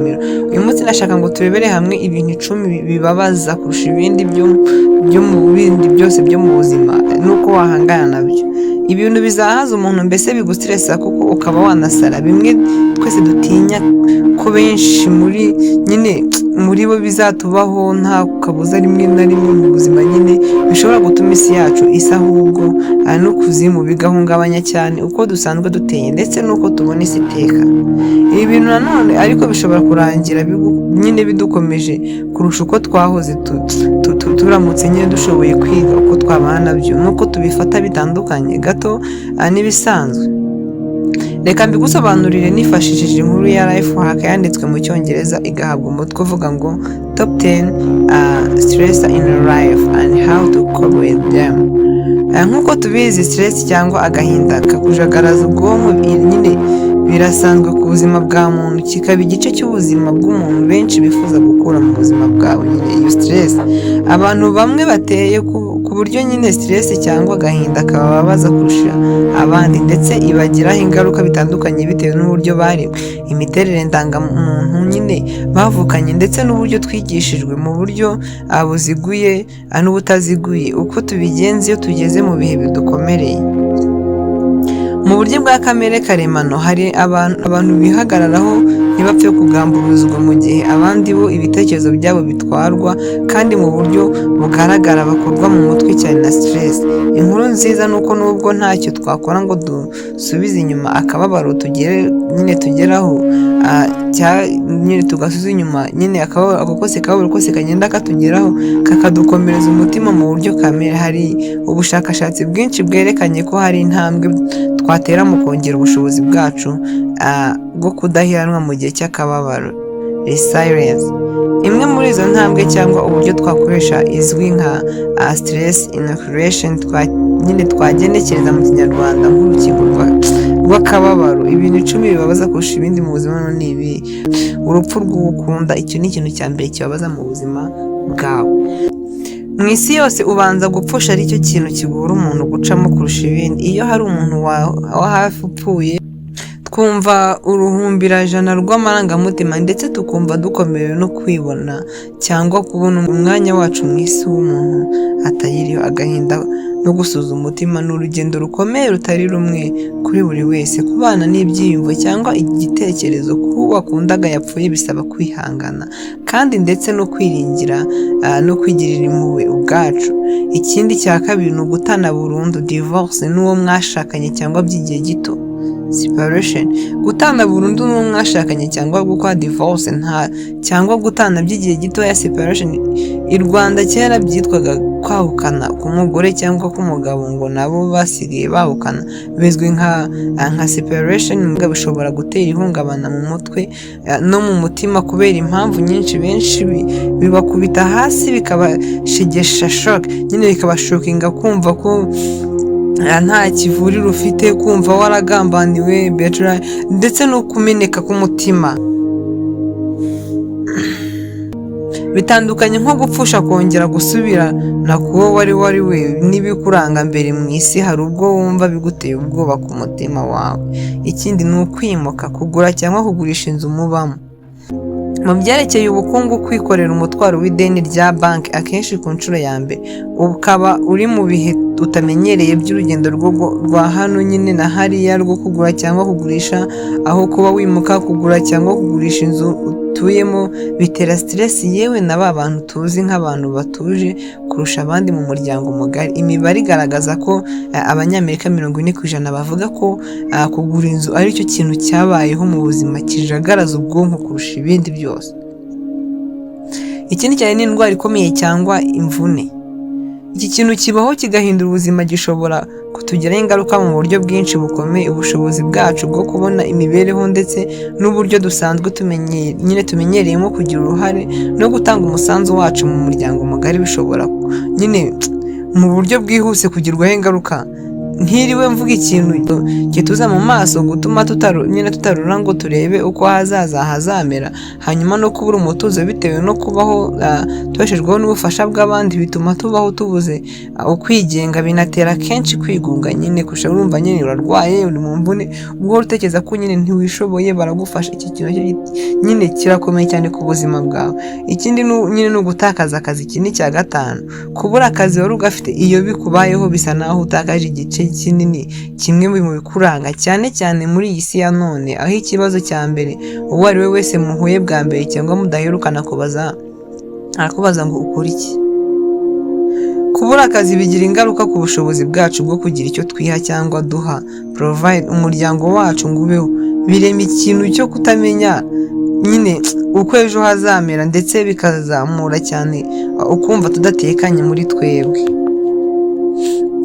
Pamela. Uyu munsi ndashaka ngo turebere hamwe ibintu 10 bibabaza kurusha ibindi byo mu bindi byose byo mu buzima n'uko wahangana nabyo. Ibintu bizahaza umuntu, mbese bigustressa kuko ukaba wanasara. Bimwe twese dutinya ko benshi muri nyine muri bo bizatubaho nta kabuza rimwe na rimwe mu buzima nyine, bishobora gutuma isi yacu isa ahubwo n'ukuzimu, bigahungabanya cyane uko dusanzwe duteye ndetse n'uko tubona isi iteka. Ibi bintu nanone ariko bishobora kurangira nyine bidukomeje kurusha uko twahoze turamutse nyine dushoboye kwiga uko twabana nabyo n'uko tubifata bitandukanye gato n'ibisanzwe. Reka mbigusobanurire nifashishije inkuru ya Lifehack yanditswe mu Cyongereza, igahabwa umutwe uvuga ngo "Top 10 stress in life and how to cope with them". Nk'uko tubizi, stress cyangwa agahinda kakujagaraza ubwonko nyine birasanzwe ku buzima bwa muntu, kikaba igice cy'ubuzima bw'umuntu benshi bifuza gukura mu buzima bwawe nyine iyo stress. Abantu bamwe bateye ku buryo nyine stress cyangwa agahinda kababaza kurusha abandi, ndetse ibagiraho ingaruka bitandukanye bitewe n'uburyo baremwe, imiterere ndangamuntu nyine bavukanye, ndetse n'uburyo twigishijwe mu buryo buziguye n'ubutaziguye, uko tubigenza iyo tugeze mu bihe bidukomereye. Mu buryo bwa kamere karemano, hari abantu bihagararaho ntibapfe kugamburuzwa, mu gihe abandi bo ibitekerezo byabo bitwarwa kandi mu buryo bugaragara bakorwa mu mutwe cyane na stress. Inkuru nziza ni uko nubwo ntacyo twakora ngo dusubize inyuma akababaro tugere nyine tugeraho nyine tugasubiza inyuma nyine akababaro ako kose, kababaro kose kagenda katugeraho kakadukomereza umutima mu buryo kamere, hari ubushakashatsi bwinshi bwerekanye ko hari intambwe twatera mu kongera ubushobozi bwacu bwo kudaheranwa mu gihe cy'akababaro, resilience. Imwe muri izo ntambwe cyangwa uburyo twakoresha izwi nka stress inoculation, nyine twagenekereza mu Kinyarwanda nk'urukingo rw'akababaro. Ibintu 10 bibabaza kurusha ibindi mu buzima ni ibi: Urupfu rw'uwukunda, icyo ni ikintu cya mbere kibabaza mu buzima bwawe. Mu isi yose ubanza gupfusha aricyo kintu kigora umuntu gucamo kurusha ibindi. Iyo hari umuntu wa hafi upfuye, twumva uruhumbirajana rw'amarangamutima, ndetse tukumva dukomerewe no kwibona cyangwa kubona umwanya wacu mu isi w'umuntu atayiriho. Agahinda no gusuza umutima ni urugendo rukomeye rutari rumwe kuri buri wese. Kubana n'ibyiyumvo cyangwa igitekerezo ko uwo wakundaga yapfuye bisaba kwihangana kandi ndetse no kwiringira no kwigirira impuhwe ubwacu. Ikindi cya kabiri ni ugutana burundu, divorce, n'uwo mwashakanye cyangwa by'igihe gito, separation. Gutana burundu n'uwo mwashakanye cyangwa gukora divorce nta cyangwa gutana by'igihe gitoya, separation, i Rwanda kera byitwaga kwahukana ku mugore cyangwa ku mugabo, ngo nabo basigaye bahukana, bizwi nka separation. Bishobora gutera ihungabana mu mutwe no mu mutima kubera impamvu nyinshi. Benshi bibakubita hasi, bikabashegesha, shock nyine, bikabashockinga, kumva ko nta kivuriro ufite, kumva waragambaniwe, betrayal, ndetse no kumeneka k'umutima. Bitandukanye nko gupfusha kongera gusubirana kuwo wari we n'ibikuranga mbere mu isi, hari ubwo wumva biguteye ubwoba ku mutima wawe. Ikindi ni ukwimuka, kugura cyangwa kugurisha inzu mubamo. Mu byerekeye ubukungu, kwikorera umutwaro w'ideni rya banki, akenshi ku nshuro ya mbere, ukaba uri mu bihe utamenyereye by'urugendo rwa hano nyine na hariya rwo kugura cyangwa kugurisha, aho kuba wimuka, kugura cyangwa kugurisha inzu utuyemo, bitera stress yewe na ba bantu tuzi nk'abantu batuje kurusha abandi mu muryango mugari. Imibare igaragaza ko Abanyamerika 40% bavuga ko kugura inzu aricyo kintu cyabayeho mu buzima kijagaraza ubwonko kurusha ibindi byose. Ikindi cyane ni indwara ikomeye cyangwa imvune. Iki kintu kibaho kigahindura ubuzima, gishobora kutugiraho ingaruka mu buryo bwinshi bukomeye. Ubushobozi bwacu bwo kubona imibereho ndetse n'uburyo dusanzwe nyine tumenyereyemo kugira uruhare no gutanga umusanzu wacu mu muryango mugari bishobora nyine mu buryo bwihuse kugirwaho ingaruka. Ntiriwe mvuga ikintu kituza mu maso gutuma nyine tutarura ngo turebe uko hazaza hazamera. Hanyuma no kubura umutuzo bitewe no kubaho tubeshejweho n'ubufasha bw'abandi bituma tubaho tubuze ukwigenga, binatera kenshi kwigunga nyine kurusha. Urumva nyine urarwaye, uri mu mvune, ubwo utekereza ko nyine ntiwishoboye, baragufasha. Iki kintu nacyo nyine kirakomeye cyane ku buzima bwawe. Ikindi nyine ni ugutakaza akazi. Iki ni icya gatanu. Kubura akazi wari ugafite, iyo bikubayeho bisa naho utakaje igice kinini, kimwe mu bikuranga, cyane cyane muri iyi si ya none, aho ikibazo cya mbere uwo ari we wese muhuye bwa mbere cyangwa mudaherukana kubaza, arakubaza ngo: "Ukora iki?" Kubura akazi bigira ingaruka ku bushobozi bwacu bwo kugira icyo twiha cyangwa duha, provide, umuryango wacu ngo ubeho. Birema ikintu cyo kutamenya nyine uko ejo hazamera, ndetse bikazamura cyane ukumva tudatekanye muri twebwe.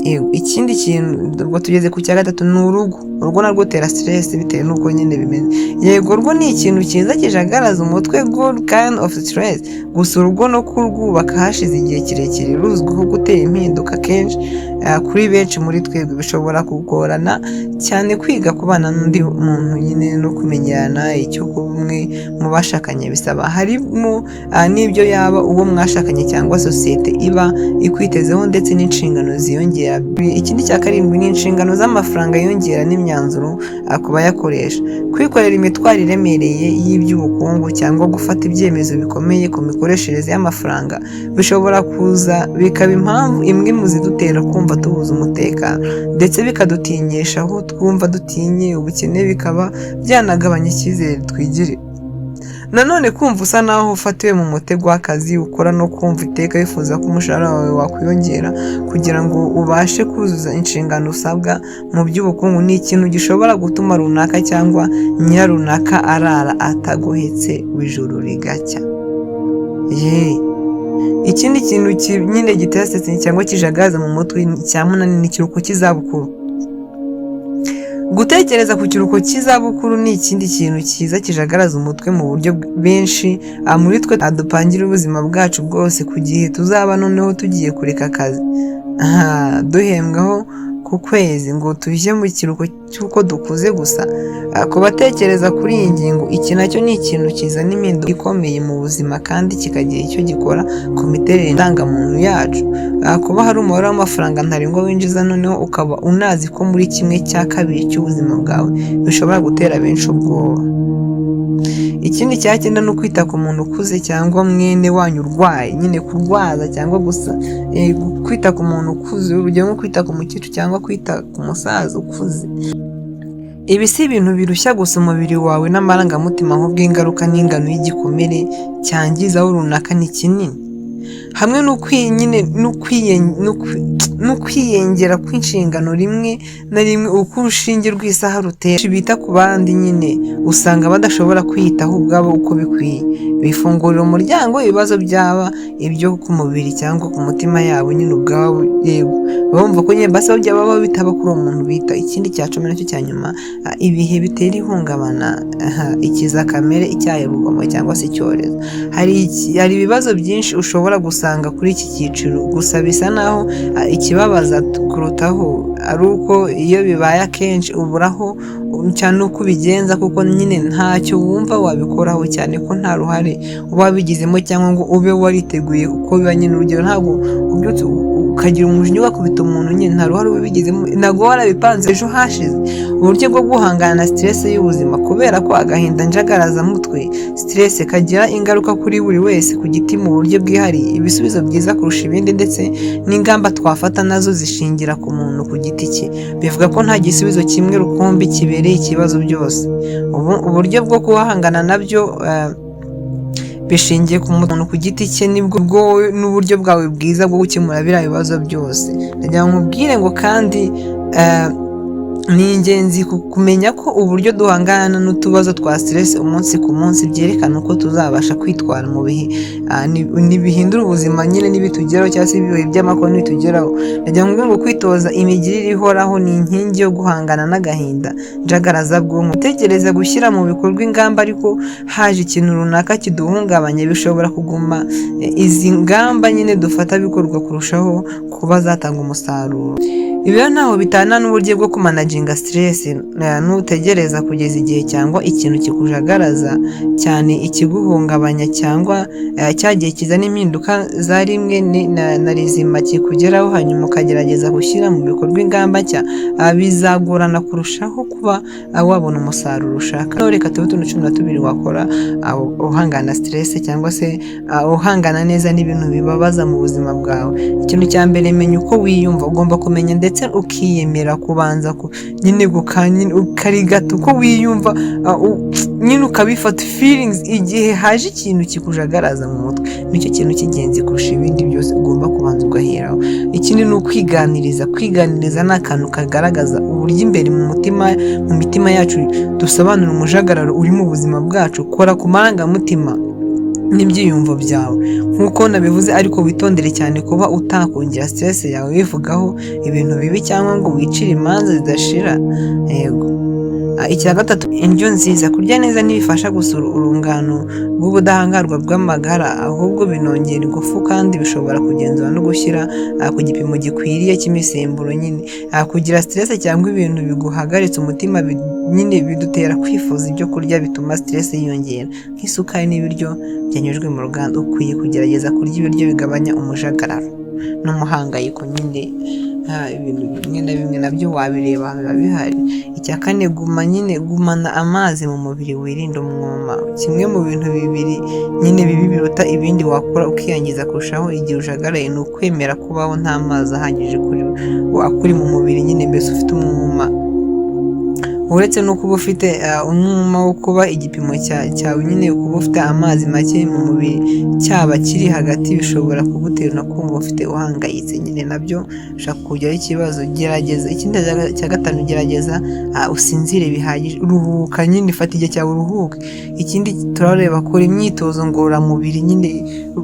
Yego, ikindi kintu, ubwo tugeze ku cya gatatu, ni urugo. Urugo narwo rutera stress bitewe n'uko nyine bimeze. Yego, urugo ni ikintu cyiza kijagaraza umutwe, good kind of stress. Gusa urugo no kurwubaka hashize igihe kirekire ruzwiho gutera impinduka kenshi kuri benshi muri twebwe. Bishobora kugorana cyane kwiga kubana n'undi muntu nyine no kumenyerana icyo kuba umwe mu bashakanye bisaba, harimo n'ibyo yaba uwo mwashakanye cyangwa sosiyete iba ikwitezeho, ndetse n'inshingano ziyongera. Ikindi cya karindwi ni inshingano z'amafaranga yiyongera n'imyanzuro ku bayakoresha. Kwikorera imitwaro iremereye y'iby'ubukungu cyangwa gufata ibyemezo bikomeye ku mikoreshereze y'amafaranga bishobora kuza bikaba impamvu imwe mu zidutera kumva tubuze umutekano, ndetse bikadutinyisha aho twumva dutinye ubukene, bikaba byanagabanya icyizere twigirira. Nanone kumva usa naho ufatiwe mu mutego w'akazi ukora no kumva iteka wifuza ko umushahara wawe wakwiyongera kugira ngo ubashe kuzuza inshingano usabwa mu by'ubukungu ni ikintu gishobora gutuma runaka cyangwa nyirarunaka arara atagohetse ijoro rigacya. Ye, ikindi kintu nyine gitera stress cyangwa kijagaza mu mutwe, cya munani, ni ikiruhuko cy'izabukuru. Gutekereza ku kiruhuko cy'izabukuru ni ikindi kintu cyiza kijagaraza umutwe mu buryo benshi muri twe dupangira ubuzima bwacu bwose ku gihe tuzaba noneho tugiye kureka akazi duhembwaho ku kwezi ngo tujye mu kiruhuko cy'uko dukuze. Gusa ku batekereza kuri iyi ngingo, iki nacyo ni ikintu kizana impinduka ikomeye mu buzima kandi kikagira icyo gikora ku miterere ndangamuntu yacu. Kuba hari umubare w'amafaranga ntarengwa winjiza, noneho ukaba unazi ko muri kimwe cya kabiri cy'ubuzima bwawe, bishobora gutera benshi ubwoba. Ikindi cya cyenda ni ukwita ku muntu ukuze cyangwa mwene wanyu urwaye. Nyine kurwaza cyangwa gusa kwita ku muntu ukuze, urugero nko kwita ku mukecuru cyangwa kwita ku musaza ukuze. Ibi si ibintu birushya gusa umubiri wawe n'amarangamutima, ahubwo ingaruka n'ingano y'igikomere cyangiza aho runaka ni kinini, hamwe nyine n'ukwiyongera kw'inshingano. Rimwe na rimwe uko urushinge rw'isaha rutera, bita ku bandi nyine usanga badashobora kwiyitaho ubwabo uko bikwiye, bifungurira umuryango ibibazo, byaba ibyo ku mubiri cyangwa ku mutima yabo nyine ubwabo. Yego, bumva ko nyine basa byaba bitaba kuri uwo muntu bita. Ikindi cya 10, nacyo cya nyuma, ibihe bitera ihungabana, ikiza kamere, icyaha, urugomo cyangwa se icyorezo. Hari ibibazo byinshi ushobora gusanga kuri iki cyiciro, gusa bisa naho ikibabaza kurutaho ari uko iyo bibaye akenshi uburaho cyane uko ubigenza, kuko nyine ntacyo wumva wabikoraho, cyane ko nta ruhare uba wabigizemo cyangwa ngo ube wariteguye uko biba nyine. Urugero, ntabwo ubyutse ukagira umujinya ugakubita umuntu, nyine nta ruhare ubigizemo, ntabwo warabipanze ejo hashize. Uburyo bwo guhangana na stress y'ubuzima. Kubera ko agahinda njagarazamutwe, stress, kagira ingaruka kuri buri wese ku giti mu buryo bwihariye, ibisubizo byiza kurusha ibindi ndetse n'ingamba twafata nazo zishingira ku muntu ku giti cye. Bivuga ko nta gisubizo kimwe rukumbi kibereye ikibazo byose. Ubu uburyo bwo guhangana nabyo bishingiye ku muntu ku giti cye, nibwo wowe n'uburyo bwawe bwiza bwo gukemura biriya bibazo byose. Ndagira ngo nkubwire ngo kandi ni ingenzi kumenya ko uburyo duhangana n'utubazo twa stress umunsi ku munsi byerekana uko tuzabasha kwitwara mu bihe ntibihindura ubuzima nyine nibitugeraho, cyangwa se ibihe by'amakuba nibitugeraho. Ndagira ngo nkubwire ngo kwitoza imigirire ihoraho ni inkingi yo guhangana n'agahinda njagarazabwonko. Gutekereza gushyira mu bikorwa ingamba ariko haje ikintu runaka kiduhungabanya, bishobora kuguma izi ngamba nyine dufata bikorwa kurushaho kuba zatanga umusaruro. Ibi rero ntaho bitana n'uburyo bwo kumanaginga stress. Nutegereza kugeza igihe cyangwa ikintu kikujagaraza cyane, ikiguhungabanya, cyangwa cya gihe kizana impinduka za rimwe na rizima kikugeraho, hanyuma ukagerageza gushyira mu bikorwa ingamba nshya, bizagorana kurushaho kuba wabona umusaruro ushaka. Noneho reka tube utuntu 12 wakora uhangana na stress cyangwa se uhangana neza n'ibintu bibabaza mu buzima bwawe. Ikintu cya mbere, menya uko wiyumva. Ugomba kumenya ndetse ukiyemera, kubanza nyine nyine ukarigata uko wiyumva, nyine ukabifata feelings. Igihe haje ikintu kikujagaraza mu mutwe, nicyo kintu cy'ingenzi kurusha ibindi byose ugomba kubanza ugaheraho. Ikindi ni ukwiganiriza. Kwiganiriza ni akantu kagaragaza uburyo imbere mu mutima, mu mitima yacu, dusobanura umujagararo uri mu buzima bwacu. Kora ku marangamutima n'ibyiyumvo byawe nk'uko nabivuze, ariko witondere cyane kuba utakongera stress yawe wivugaho ibintu bibi cyangwa ngo wicire imanza zidashira. Yego. Icya gatatu, indyo nziza. Kurya neza ntibifasha gusa urungano rw'ubudahangarwa bw'amagara, ahubwo binongera ingufu kandi bishobora kugenzura no gushyira ku gipimo gikwiriye cy'imisemburo nyine. Kugira stress cyangwa ibintu biguhagaritse umutima nyine bidutera kwifuza ibyo kurya bituma stress yiyongera, nk'isukari n'ibiryo byanyujwe mu ruganda. Ukwiye kugerageza kurya ibiryo bigabanya umujagararo n'umuhangayiko nyine. Ibintu bimwe na bimwe nabyo wabireba, biba bihari. Icya kane, guma nyine gumana amazi mu mubiri, wirinde umwuma. Kimwe mu bintu bibiri nyine bibi biruta ibindi wakora ukiyangiza kurushaho igihe ujagaraye ni ukwemera kubaho nta mazi ahagije kuri akuri mu mubiri nyine, mbese ufite umwuma. Uretse no kuba ufite umwuma wo kuba igipimo cyawe nyine, kuba ufite amazi make mu mubiri cyaba kiri hagati, bishobora kugutera no kumva ufite uhangayitse nyine, nabyo bishobora kukugiraho ikibazo. Gerageza ikindi cya gatanu, gerageza usinzire bihagije, ruhuka nyine, fata igihe cyawe uruhuke. Ikindi turareba, kora imyitozo ngororamubiri nyine,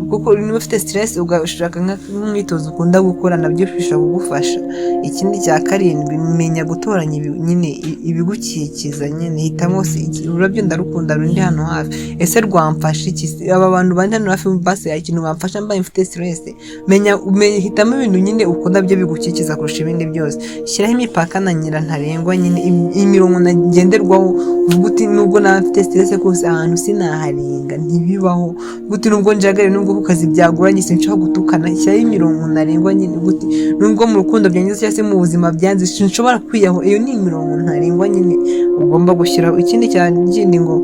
kuko niba ufite stress ugashaka nk'umwitozo ukunda gukora, nabyo bishobora kugufasha. Ikindi cya karindwi, menya gutoranya nyine ibigukikiza nyine. Hitamo se ururabyo ndarukunda rundi hano hafi, ese rwamfasha iki? Aba bantu bandi hano hafi basi hari ikintu bamfasha mbaye mfite stress? Menya hitamo ibintu nyine ukunda byo bigukikiza kurusha ibindi byose. Shyiraho imipaka na nyirantarengwa nyine, imirongo ngenderwaho, uvuga uti: "Nubwo naba mfite stress kose, ahantu sinaharenga, ntibibaho." Uvuga uti: "Nubwo njagare, nubwo ku kazi byagoranye, sinshobora gutukana." Shyiraho imirongo ntarengwa nyine, uvuga uti: "Nubwo mu rukundo byangize cyangwa se mu buzima byanze, sinshobora kwiyahura." Iyo ni imirongo ntarengwa nyine ugomba gushyiraho. Ikindi cyane kindi ngo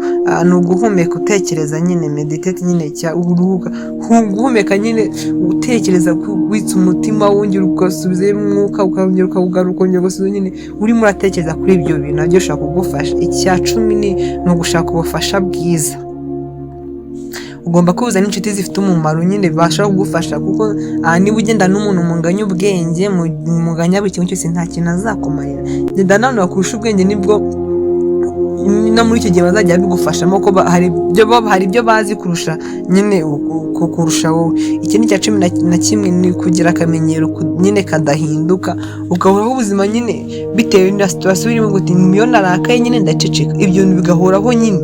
ni uguhumeka utekereza nyine, meditate nyine, cya uruhuka guhumeka nyine utekereza, witsa umutima, wongera ugasubizayo umwuka, ukongera ukawugarura, ukongera ugasubiza nyine urimo uratekereza kuri ibyo bintu, nabyo bishobora kugufasha. Icya 10 ni ugushaka ubufasha bwiza. Ugomba kubuza n'inshuti zifite umumaro nyine bashobora kugufasha, kuko niba ugenda n'umuntu munganya ubwenge, munganya buri kintu cyose, nta kintu azakumarira. Genda n'abantu bakurusha ubwenge, nibwo no muri icyo gihe bazajya bigufashamo, ko hari ibyo bazi kurusha nyine kurusha wowe. Ikindi cya 11 ni kugira akamenyero nyine kadahinduka, ugahoraho ubuzima nyine bitewe na situation urimo, ngo uti: "Iyo narakaye nyine ndaceceka." Ibyo bintu bigahoraho nyine.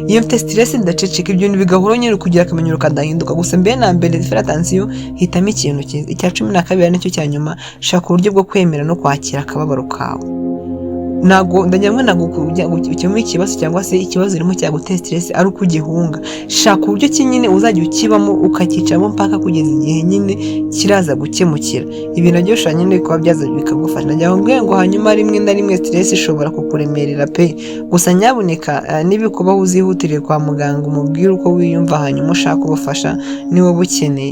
Iyo mfite stress ndaceceka. Ibyo bintu bigahoraho nyine, kugira akamenyero kadahinduka. Gusa mbere na mbere, faire attention, hitamo ikintu cyiza. Icya 12 nicyo cya nyuma, shaka uburyo bwo kwemera no kwakira akababaro kawe. Ntabwo ndagira ngo ntabwo ukemura ikibazo cyangwa se ikibazo urimo cyagutera stress ari uko ugihunga. Shaka uburyo ki nyine uzajya ukibamo, ukacyicamo mpaka kugeza igihe nyine kiraza gukemukira. Ibi nabyo bishobora nyine kuba byaza bikagufasha. Ndagira ngo mbwire ngo hanyuma rimwe na rimwe stress ishobora kukuremerera pe. Gusa nyabuneka, nibikubaho uzihutire kwa muganga, umubwire uko wiyumva, hanyuma ushake ubufasha niba ubukeneye.